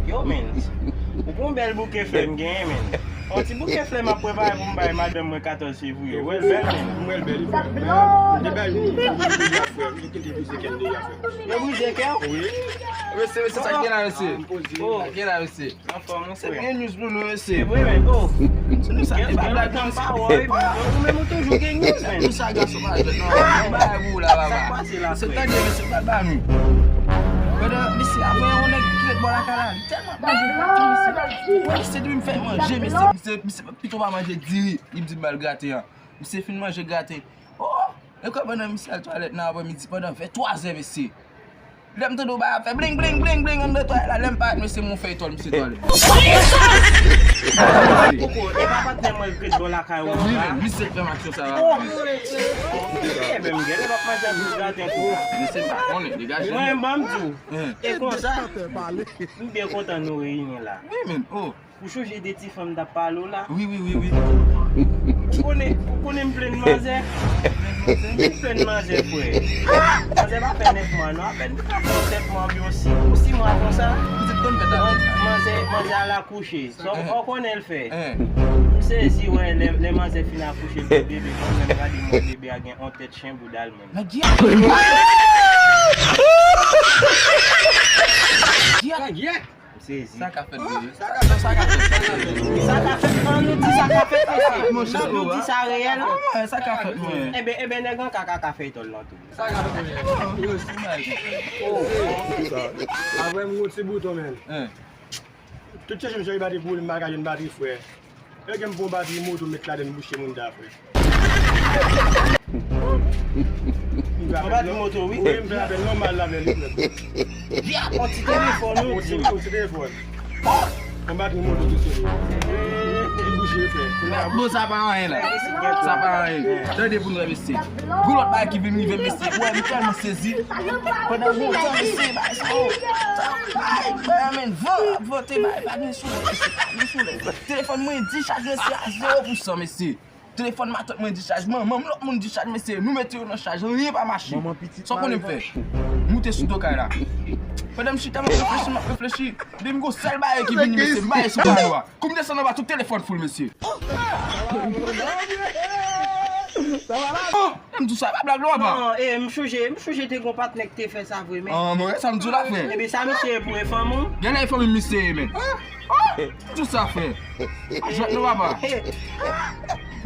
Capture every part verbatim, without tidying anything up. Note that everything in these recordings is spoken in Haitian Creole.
Yo, men, ou gon bèl bouke flè m genyen, men. On ti bouke flè m ap prepare pou m bay madanm mwen katòz fevriye. Ou wè l bèl, men. M wè l bèl, wi, frè. Men, m te bay yon bouke deja, frè. M te kite brize kè m deja, frè. Yo brize kè w? Wi. Mesye, mesye, sa k gen la, mesye? Sa k gen la, mesye? Anfòm, wi, frè. Se byen news pou nou, mesye. Se vre, men, oh. Se nou sa, e pa blag, non, mesye. Ou menm, ou toujou gen news, men. Nou sa, gason, pa jwèt, non. Bagay pou ou la, papa. Sa k pase la, frè? Se tande, mesye, pa ba nou. Pandan, mesye, apre yon nèg ki ret bò lakay la, li tèlman manje graten, mesye. Wè, mesye, depi m fè manje, mesye, misye, misye pito pa manje diri, li di m ba l graten an. Misye fin manje graten. Oh! E kòman nan misye al twalèt nan aprèmidi pandan venntrwazè, mesye. Lè m tande w bay ap fè bling, bling, bling, bling anndan twalèt la, lè m parèt, mesye, m wè yon fèy tòl, misye twalèt. Koko, e pa patnè mwen ret bò lakay ou an la? Wi, men, misye fè m aksyon sa a. Oh! Ebyen, m genlè p ap manje anpil graten tou. Misye pa konnen, degaje. Mwen, ban m di w, e konsa, m byen kontan nou reyini la. Wi, men, oh. Ou chonje de ti fanm t ap pale w la? Wi, wi, wi, wi. Ou konnen, ou konnen m plenn manzè? M plenn manzè, frè. Manzè pa fè nèf mwa, non. Apèn li ka fè sèt mwa oubyen sis, sis mwa konsa. Pitit konn fèt avè sa. Manzè, manzè al akouche. Sa w konnen l fè? M sezi, wè, lè, lè manzè fin akouche bebe, mwen menm gade mwen bebe a gen yon tèt chen, bouda l menm. Nèg gyèt! Gyèt! M sezi. Sa ka fèt, bebe. Sa ka fèt, sa ka fèt, sa ka fèt. Sa ka fèt, an nou di sa ka fèt, mesye. Monchè, nou di sa reyèl. Sa ka fèt, mwen. Ebyen, ebyen, nèg an kaka ka fè tòl lan tou. Sa ka fèt, mwen. Yo, si mwen. Oh. Apre m gon ti bouton, men. Tout chèche m chèche batri pou li, m pa ka jwenn batri, frè. Lè gen m pran batri moto, m met ladann bouche moun ta, frè. Yon batri moto, wi. Wi, m fè apèl nòmal la, men li prèt. On ti telefòn, wi, on ti, on ti telefòn. On batri moto tou sou li. Li bouche, frè. Bon, sa pa anyen la. Sa pa anyen. Tande pou nou wè, mesye. Gon lòt bagay ki vin rive, mesye. Wè, m tèlman sezi. Pandan lontan, mesye, bagay sa yo. Sa, bagay, bagay, men, van ap vante, bagay, pa gen solèy, mesye, pa gen solèy. Telefòn mwen dichaj, mesye, a zewo pousan, mesye. Telefòn matant mwen dichaj, manman m, lòt moun dichaj, mesye, nou mete yo nan chaj, anyen pa mache. Sa w konnen m fè? M moute sou do kay la. Pandan m chita, m ap reflechi, m ap reflechi. Depi m gon sèl bagay ki vini, mesye, m baye sou pano a. Kou m desann anba, tout telefòn full, mesye. Oh, m di sa, e pa blag non, papa. Non, e, m chonje, m chonje te gon patnè ki te fè sa vre, men. Ah, mwen, sa m di w la, frè. Ebyen, sa misye ye pou e fanmi w? Genlè e fanmi m misye ye, men. M di w sa, frè. Pa jwèt non, papa.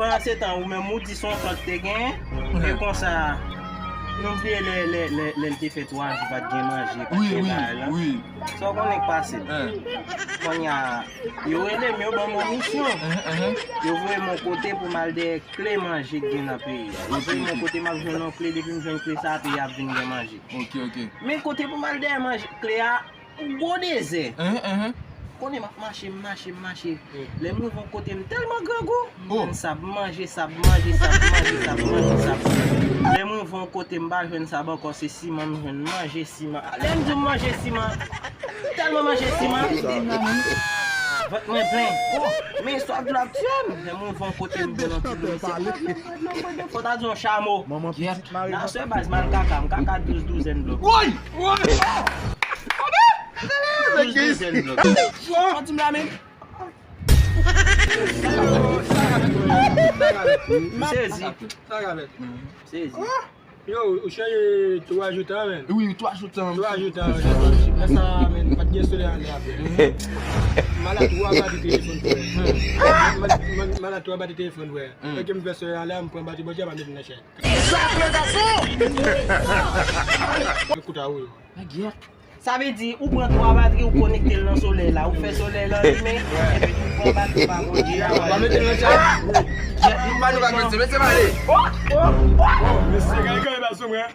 Pandan se tan, ou menm, ou di se yon tan ki te genyen, e konsa, nou bliye lè, lè, lè, lè l te fè twa jou pa t gen manje, pa t gen bagay la. Wi, wi, wi. Sa w konnen k pase? Kounye a, yo rele m, yo ban m yon misyon. Yo voye m yon kote pou m al dèyè kle manje k gen nan peyi a. Yo voye m yon kote m ap jwenn yon kle, depi m jwenn kle sa a, peyi a ap vin gen manje. Ok, ok. Men kote pou m al dèyè manje, kle a, yon gwo dezè. Konnen m ap mache, m mache, m mache. Lè m rive yon kote, m tèlman grangou. M jwenn sab, m manje sab, m manje sab, m manje sab, m manje sab. Lè m rive yon kote, m pa jwenn sab ankò, se siman m jwenn, m manje siman. Lè m di w m manje siman, m tèlman manje siman, vant mwen plen. Oh, men istwa dlo ap tiye m. Lè m rive yon kote, m jwenn yon ti dlo, se fò ta di yon chamo. Nan sè baz, m al kaka, m kaka douz douzèn blòk. Woy! Woy! Douz douzèn blòk. Sa w di m la menm? M sezi. M sezi. Yo, ou chanje twa jou tan, men. Wi, twa jou tan. Twa jou tan, men. Lè sa, men, pa t gen solèy anlè a, frè. M al a twa batri telefòn, frè. M al, m al, m al a twa batri telefòn, frè. Lè ke m fè solèy anlè a, m pran batri bòdye a, m al mete nan chaj. Ekout a ou yo. Sa vle di, ou pran twa batri, ou konekte l nan solèy la, ou fè solèy la limen, epi ou pran batri pa bòdye a, ou al mete l nan chaj. Jèt nou pa nou pa mete, mete m ale. Oh, oh, oh. Mesye, gade kanpe pa sou mwen.